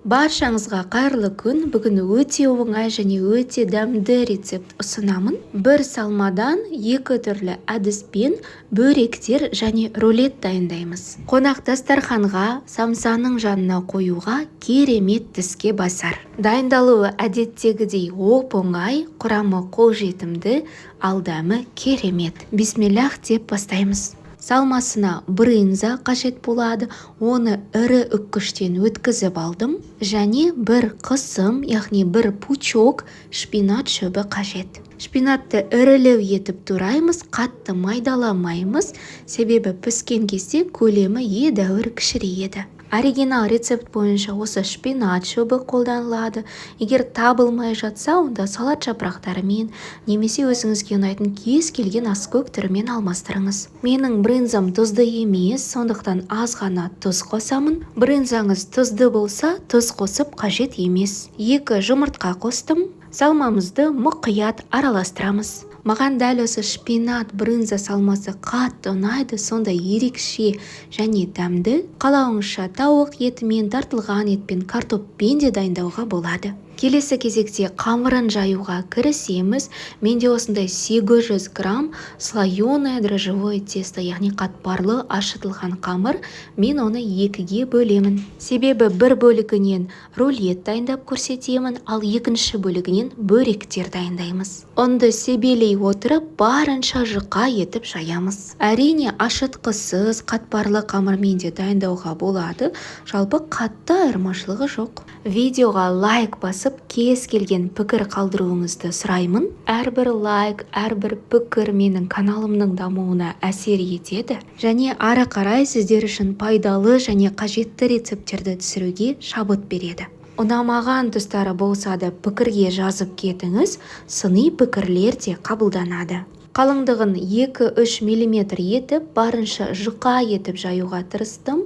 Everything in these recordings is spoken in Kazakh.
Баршаңызға қайырлы күн. Бүгін өте оңай және өте дәмді рецепт ұсынамын. Бір салмадан екі түрлі әдіспен бөректер және рулет дайындаймыз. Қонақ дастарханға, самсаның жанына қоюға керемет тіске басар. Дайындалуы әдеттегідей оп-оңай, құрамы қолжетімді, ал дәмі керемет. Бисмиллах деп бастаймыз. Салмасына брынза қажет болады, оны ірі үккіштен өткізіп алдым. Және бір қысым, яғни бір пучок шпинат шөбі қажет. Шпинатты ірілеу етіп тураймыз, қатты майдаламаймыз, себебі піскен кезде көлемі едәуір кішірейеді. Оригинал рецепт бойынша осы шпинат шөбі қолданылады. Егер табылмай жатса, онда салат жапырақтарымен немесе өзіңізге ұнайтын кез келген аскөк түрімен алмастырыңыз. Менің брынзам тұзды емес, сондықтан аз ғана тұз қосамын. Брынзаңыз тұзды болса, тұз қосып қажет емес. 2 жұмыртқа қостым. Салмамызды мұқият араластырамыз. Маған дәл осы шпинат брынза салмасы қатты ұнайды, сондай ерекше және дәмді. Қалауыңызша тауық етімен, тартылған етпен, картоппен де дайындауға болады. Келесі кезекте қамырын жаюға кірісеміз. Менде осындай 800 грамм слоеное дрожжевое тесто, яғни қатпарлы ашытылған қамыр. Мен оны екіге бөлемін. Себебі бір бөлігінен рулет дайындап көрсетемін, ал екінші бөлігінен бөректер дайындаймыз. Ұнды себелей отырып, барынша жұқа етіп жаямыз. Әрине, ашытқысыз қатпарлы қамырмен де дайындауға болады. Жалпы қатты айырмашылығы жоқ. Видеоға лайк басып, кез келген пікір қалдыруыңызды сұраймын. Әрбір лайк, әрбір пікір менің каналымның дамуына әсер етеді. Және ары қарай сіздер үшін пайдалы және қажетті рецепттерді түсіруге шабыт береді. Ұнамаған тұстары болса да пікірге жазып кетіңіз, сыни пікірлер де қабылданады. Қалыңдығын 2-3 миллиметр етіп, барынша жұқа етіп жаюға тырыстым.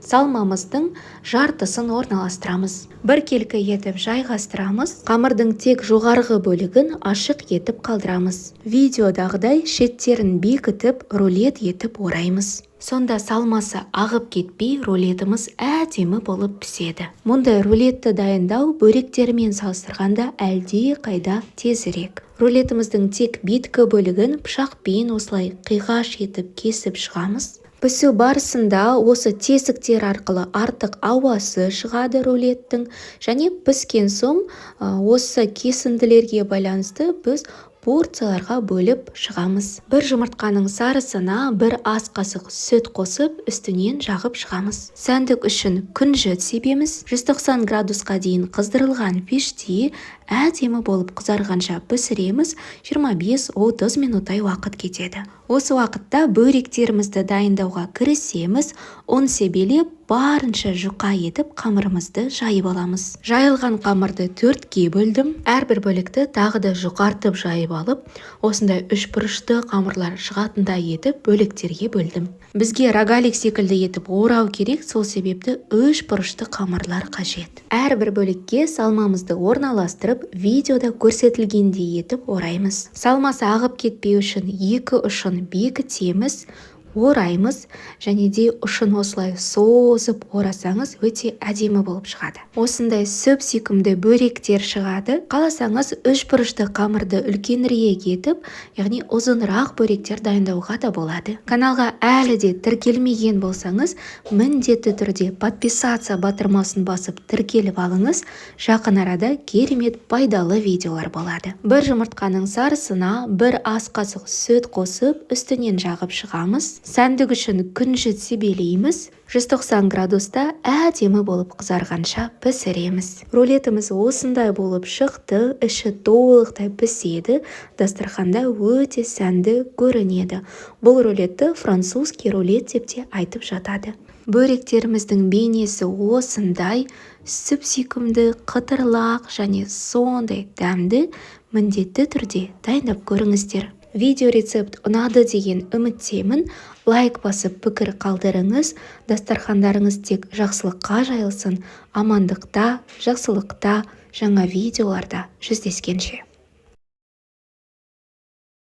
Салмамыздың жартысын орналастырамыз. Біркелкі етіп жайғастырамыз. Қамырдың тек жоғарғы бөлігін ашық етіп қалдырамыз. Видеодағыдай шеттерін бекітіп, рулет етіп ораймыз. Сонда салмасы ағып кетпей, рулетіміз әдемі болып піседі. Мұндай рулетті дайындау бөректермен салыстырғанда әлде қайда тезірек. Рулетіміздің тек беткі бөлігін пышақпен осылай қиғаш етіп кесіп шығамыз. Пісу барысында осы тесіктер арқылы артық ауасы шығады рулеттің, және піскен соң осы кесінділерге байланысты біз порцияларға бөліп шығамыз. Бір жұмыртқаның сарысына бір ас қасық сүт қосып, үстінен жағып шығамыз. Сәндік үшін күнжіт себеміз. 190 градусқа дейін қыздырылған пеште әдемі болып қызарғанша пісіреміз. 25-30 минуттай уақыт кетеді. Осы уақытта бөректерімізді дайындауға кірісеміз. Ұн себелеп, барынша жұқа етіп қамырымызды жайып аламыз. Жайылған қамырды 4-ке бөлдім. Әрбір бөлікті тағы да жұқартып жайып алып, осындай үшбұрышты қамырлар шығатындай етіп бөліктерге бөлдім. Бізге рогалик секілді етіп орау керек, сол себепті үшбұрышты қамырлар қажет. Әрбір бөлікке салмамызды орналастырып, видеода көрсетілгендей етіп ораймыз. Салмасы ағып кетпеу үшін екі ұшын бекітеміз, ораймыз, және де ұшын осылай созып орасаңыз өте әдемі болып шығады. Осындай сүп-сүйкімді бөректер шығады. Қаласаңыз үшбұрышты қамырды үлкенірек етіп, яғни ұзынырақ бөректер дайындауға да болады. Каналға әлі де тіркелмеген болсаңыз, міндетті түрде подписаться батырмасын басып тіркеліп алыңыз. Жақын арада керемет пайдалы видеолар болады. Бір жұмыртқаның сарысына бір ас қасық сүт қосып, үстінен жағып шығамыз. Сәндік үшін күнжіт себелейміз. 190 градуста әдемі болып қызарғанша пісіреміз. Рулетіміз осындай болып шықты, іші толықтай піседі, дастарханда өте сәнді көрінеді. Бұл рулетті французский рулет деп те айтып жатады. Бөректеріміздің бейнесі осындай, сүп-сүйкімді, қытырлақ және сондай дәмді, міндетті түрде дайындап көріңіздер. Видео рецепт ұнады деген үміттемін. Лайк басып пікір қалдырыңыз. Дастархандарыңыз тек жақсылыққа жайылсын. Амандықта, жақсылықта, жаңа видеоларда жүздескенше.